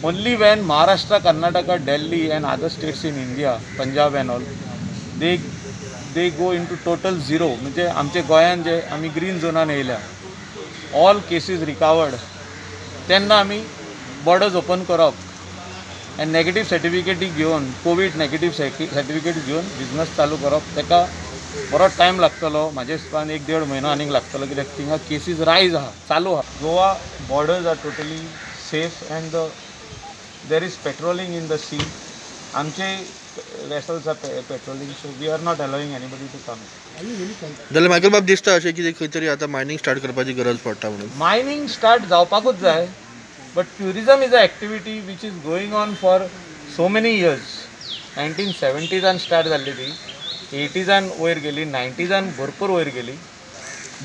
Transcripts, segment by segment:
Only when Maharashtra, Karnataka, Delhi and other states in India, Punjab and all, they go into total zero. म्हणजे आमचे गोंयान जे आमी green झोनान येयल्या, all cases recovered, तेन्ना आमी borders open करप आनी नेगेटीव सर्टिफिकेटी घेवन, कोवीड नेगेटीव सर्टिफिकेट घेवन बिजनस चालू करप. ताका बरो टायम लागतलो, म्हाज्या हिसपान 1-1.5 म्हयनो आनीक लागतलो, कित्याक थिंगा केसीस रायज आहा, चालू आहा. Goa borders are totally safe and there is patrolling in the sea. आमचे vessels are patrolling, so we are not allowing anybody to come. जाल्यार मायकल बाब दिसता अशें कितें खंय तरी आतां मायनींग स्टार्ट करपाची गरज पडटा म्हणून? मायनींग स्टार्ट जावपाकूच जाय, but tourism is a activity which is going on for so many years. 1970s start जाल्ली ती, 80s वयर गेली, 90s भरपूर वयर गेली.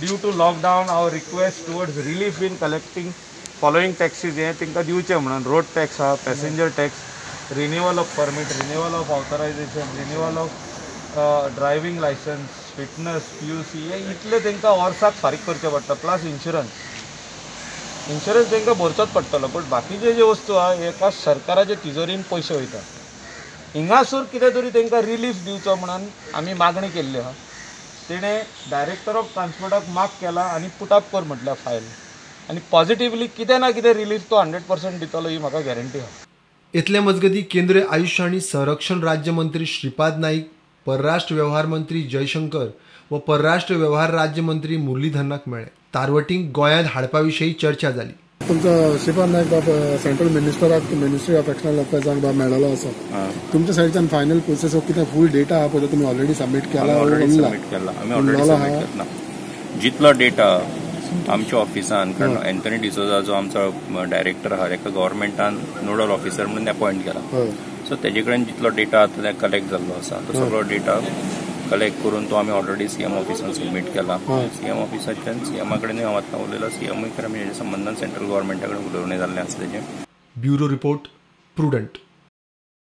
Due to lockdown our request towards relief in collecting following taxes हें तांकां दिवचें म्हणून. रोड टॅक्स आहा, passenger tax, renewal of permit, renewal of authorisation, renewal of driving licence, fitness, PUC, हे इतले तांकां वर्साक फारीक करचें पडटा. प्लस इन्शुरन्स, इन्शुरन्स तांकां भरचोच पडटलो. बट बाकीचे जे वस्तू आहा हेका सरकाराचे तिजोरीन पयशे वयता. हिंगासूर कितें तरी तांकां रिलीफ दिवचो म्हणून आमी मागणी केल्ली आहा. तेणें डायरेक्टर ऑफ ट्रान्सपोर्टाक मार्क केला आनी पुटअप कर म्हटल्या फायल, आनी पॉझिटिवली कितें ना कितें रिलीफ तो 100% दितलो ही म्हाका गॅरंटी आहा. इतले मजगती केंद्रीय आयुष आनी संरक्षण राज्यमंत्री श्रीपाद नाईक, परराष्ट्र व्यवहार मंत्री जयशंकर व परराष्ट्र व्यवहार राज्यमंत्री मुरलीधरनाक मेळ्ळे. तारवटींक गोंयांत हाडपा विशीं चर्चा जाली. तुमचो श्रीपाद नायक बाब सेंट्रल मिनिस्टराक, मिनिस्ट्री ऑफ एक्सटर्नल अफेर्सांक बाब मेळ्ळो आसा. तुमच्या सायडच्यान फायनल प्रोसेस कितें फूल डेटा आहा पळय तुमी ऑलरेडी सबमीट केला? सबमीट केला आमी, ऑलरेडी सबमीट केला. जितलो डेटा आमच्या ऑफिसान, कारण एंथनी डिसोजा जो आमचो डायरेक्टर आहा ताका गव्हर्मेंटान नोडल ऑफिसर म्हणून अपॉयंट केला. सो तेजे कडेन जितलो डेटा आतां कलेक्ट जाल्लो आसा तो सगळो डेटा कलेक्ट करून तो आमी ऑलरेडी सीएम ऑफिसान सबमीट केला. सीएम ऑफिसाच्यान सीएमा कडेनूय हांव आतां उलयला. सीएमूय आमी हेज्या संबंदान सेंट्रल गव्हर्मेंटा कडेन उलोवणें जाल्लें आसा तेजें. Bureau report, Prudent.